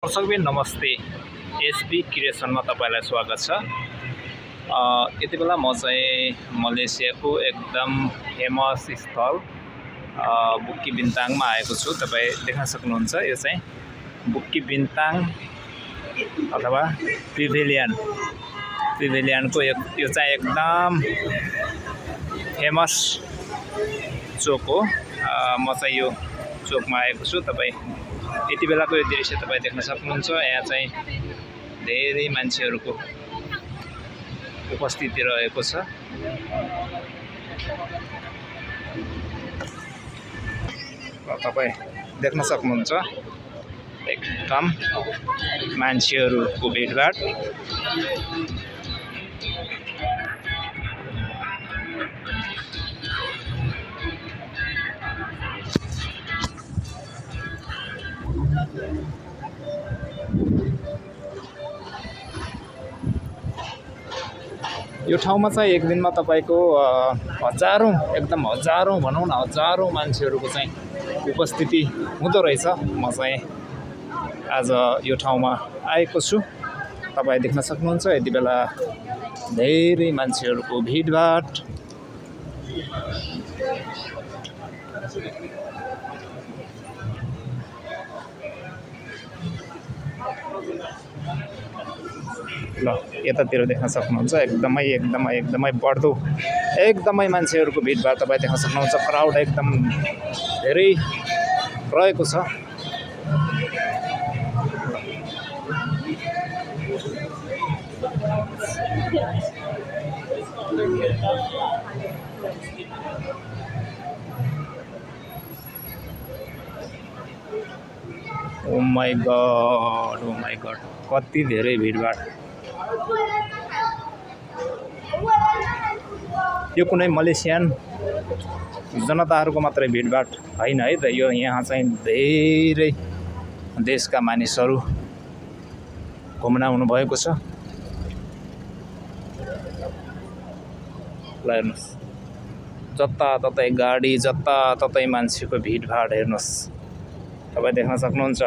दर्शकबिन नमस्ते। एसबी क्रिएसनमा तपाईलाई स्वागत छ। यति बेला म चाहिँ मलेसियाको एकदम फेमस स्थल बुकी बिन्ताङमा आएको छु। तपाईँ देख्न सक्नुहुन्छ यो चाहिँ बुकी बिन्ताङ अथवा पिभिलियनको यो चाहिँ एकदम फेमस चोक हो। म चाहिँ यो चोकमा आएको छु। तपाईँ यति बेलाको यो दृश्य तपाईँ देख्न सक्नुहुन्छ। यहाँ चाहिँ धेरै मान्छेहरूको उपस्थिति रहेको छ। तपाईँ देख्न सक्नुहुन्छ एकदम मान्छेहरूको भिडभाड। यो ठाउँमा चाहिँ एक दिनमा तपाईको एकदम हजारौं भनौं न हजारौं मान्छेहरूको चाहिँ उपस्थिति हुँदो रहेछ। म चाहिँ आज यो ठाउँमा आएको छु। तपाईँ देख्न सक्नुहुन्छ यति बेला धेरै मान्छेहरूको भिडभाड। ल यतातिर देख्न सक्नुहुन्छ एकदमै बढ्दो एकदमै मान्छेहरूको भिडभाड तपाईँ देख्न सक्नुहुन्छ। क्राउड एकदम धेरै रहेको छ। ओ माई गॉड कति धेरै भिडभाड। यो कुनै मलेसियन जनताहरूको मात्रै भिडभाड हैन है त। यो यहाँ चाहिँ धेरै देशका मानिसहरू घुम्न आउनु भएको छ। ल हेर्नुस् जताततै गाडी जताततै मान्छेको भिडभाड हेर्नुस् तपाईँ देख्न सक्नुहुन्छ।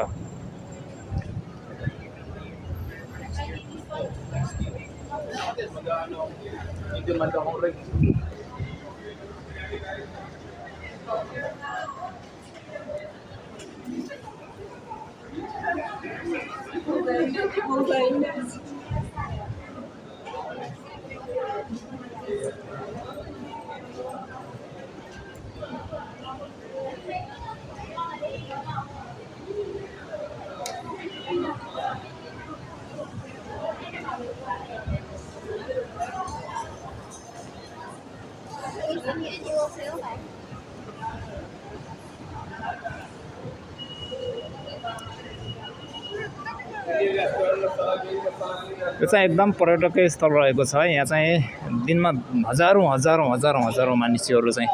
यो चाहिँ एकदम पर्यटकीय स्थल रहेको छ। यहाँ चाहिँ दिनमा हजारौं मानिसहरू चाहिँ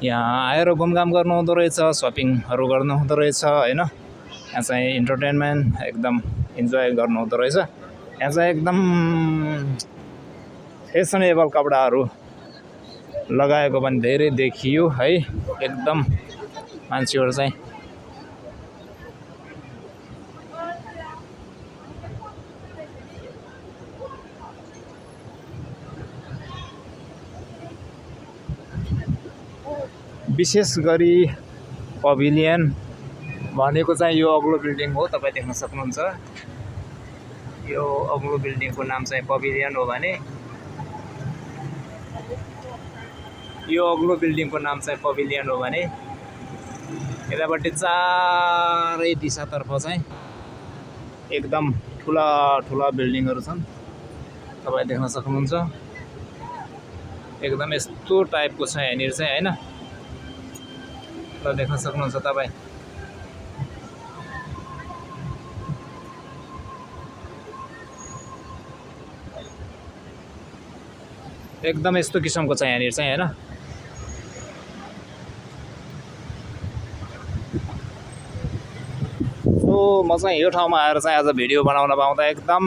यहाँ आएर घुमघाम गर्नु हुँदो रहेछ, शपिङहरू गर्नु हुँदो रहेछ हैन। यहाँ चाहिँ इन्टरटेनमेन्ट एकदम इन्जोय गर्नु हुँदो रहेछ। यहाँ चाहिँ एकदम फेसनेबल कपडाहरू लगाएको पनि धेरै देखियो है। एकदम मान्छेहरू चाहिँ विशेष गरी पभिलियन भनेको चाहिँ यो अग्लो बिल्डिङ हो। तपाईँ देख्न सक्नुहुन्छ यो अग्लो बिल्डिङको नाम चाहिँ पभिलियन हो भने यतापट्टि चारै दिशातर्फ चाहिँ एकदम ठुला बिल्डिङहरू छन्। तपाईँ देख्न सक्नुहुन्छ एकदम यस्तो टाइपको छ यहाँनिर चाहिँ हैन। देख्न सक्नुहुन्छ तपाईँ एकदम यस्तो किसिमको छ यहाँनिर चाहिँ हैन। सो म चाहिँ यो ठाउँमा आएर चाहिँ आज भिडियो बनाउन पाउँदा एकदम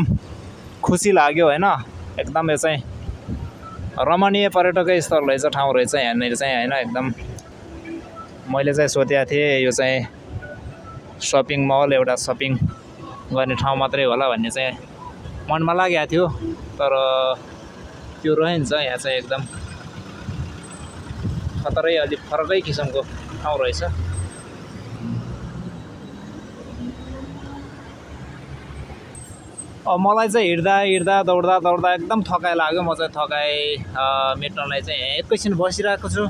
खुसी लाग्यो हैन। एकदम यो चाहिँ रमणीय पर्यटकीय स्थल रहेछ, ठाउँ रहेछ यहाँनिर चाहिँ हैन। एकदम मैले चाहिँ सोचेको थिएँ यो चाहिँ शपिङ मल एउटा शपिङ गर्ने ठाउँ मात्रै होला भन्ने चाहिँ मनमा लागेको थियो। तर त्यो रहन्छ यहाँ चाहिँ एकदम खतरै अलिक फरकै किसिमको ठाउँ रहेछ। मलाई चाहिँ हिँड्दा दौड्दा एकदम थकाइ लाग्यो। म चाहिँ थकाइ मेट्नलाई चाहिँ एकैछिन बसिरहेको छु।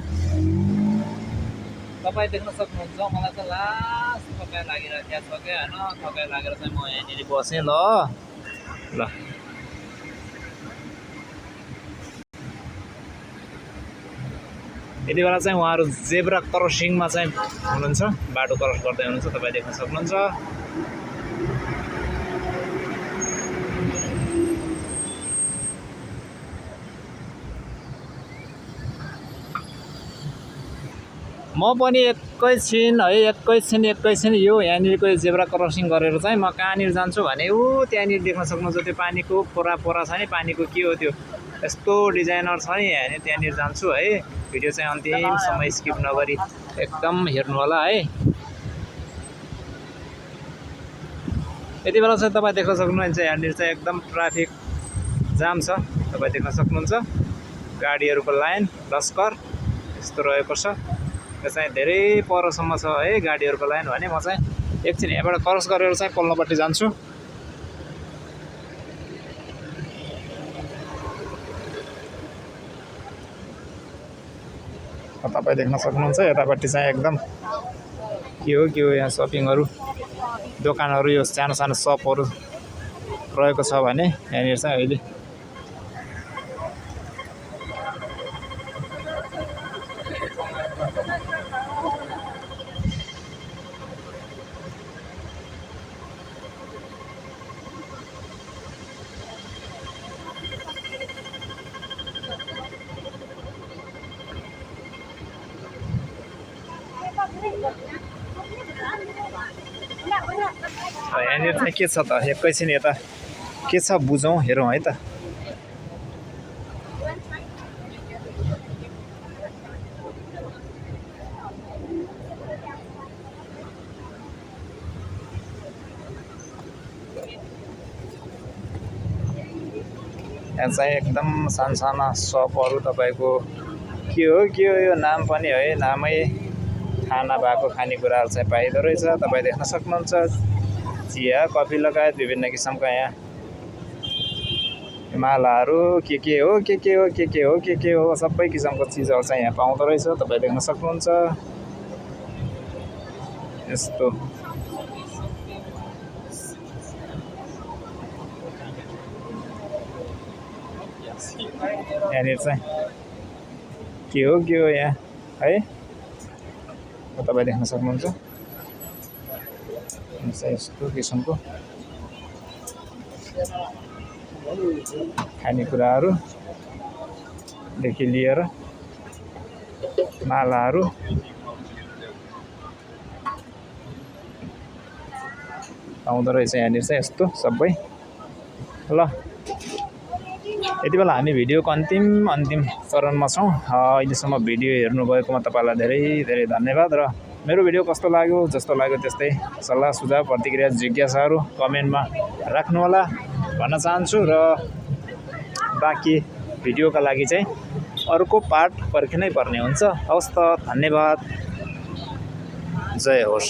तपाईँ देख्न सक्नुहुन्छ मलाई चाहिँ लास्ट थकाइ लागिरहेको छ क्या होइन। थकाइ लागेर चाहिँ म यहाँनिर बसेँ ल। यति बेला चाहिँ उहाँहरू जेब्रा क्रसिङमा चाहिँ हुनुहुन्छ, बाटो क्रस गर्दै हुनुहुन्छ, तपाईँ देख्न सक्नुहुन्छ। म पनि एकैछिन यो यहाँनिरको जेब्रा क्रसिङ गरेर चाहिँ म कहाँनिर जान्छु भने त्यहाँनिर देख्न सक्नुहुन्छ त्यो पानीको पोरा छ नि, पानीको के हो त्यो यस्तो डिजाइनर छ नि यहाँनिर, त्यहाँनिर जान्छु है। भिडियो चाहिँ अन्तिमसम्म स्किप नगरी एकदम हेर्नु होला है। यति बेला चाहिँ तपाईँ देख्न सक्नुहुन्छ यहाँनिर चाहिँ एकदम ट्राफिक जाम छ, तपाईँ देख्न सक्नुहुन्छ। गाडीहरूको लाइन लस्कर यस्तो रहेको छ। यो चाहिँ धेरै परसम्म छ है गाडीहरूको लाइन भने म चाहिँ एकछिन यहाँबाट क्रस गरेर चाहिँ पल्लोपट्टि जान्छु। तपाईँ देख्न सक्नुहुन्छ यतापट्टि चाहिँ एकदम के हो यहाँ सपिङहरू दोकानहरू यो सानो सानो सपहरू रहेको छ भने यहाँनिर चाहिँ अहिले यहाँनिर चाहिँ के छ त एकैछिन यता के छ बुझौँ हेरौँ है त। यहाँ चाहिँ एकदम साना सपहरू तपाईँको के हो यो नाम पनि है नामै थाहा नभएको खानेकुराहरू चाहिँ पाइँदो रहेछ। तपाईँ देख्न सक्नुहुन्छ चिया कफी लगायत विभिन्न किसिमका यहाँ मालाहरू के हो सबै किसिमको चिजहरू चाहिँ यहाँ पाउँदो रहेछ। तपाईँ देख्न सक्नुहुन्छ यस्तो यहाँनिर चाहिँ के हो यहाँ है तपाईँ देख्न सक्नुहुन्छ यस्तो किसिमको खानेकुराहरूदेखि लिएर मालाहरू पाउँदो रहेछ यहाँनिर चाहिँ यस्तो सबै ल। यति बेला हामी भिडियोको अन्तिम चरणमा छौँ। अहिलेसम्म भिडियो हेर्नुभएकोमा तपाईँलाई धेरै धन्यवाद। र मेरो भिडियो कस्तो लाग्यो जस्तो लाग्यो त्यस्तै सल्लाह सुझाव प्रतिक्रिया जिज्ञासाहरू कमेन्टमा राख्नुहोला भन्न चाहन्छु। र बाँकी भिडियोका लागि चाहिँ अर्को पार्ट पर्खिनै पर्ने हुन्छ। हवस् त, धन्यवाद, जय होस्।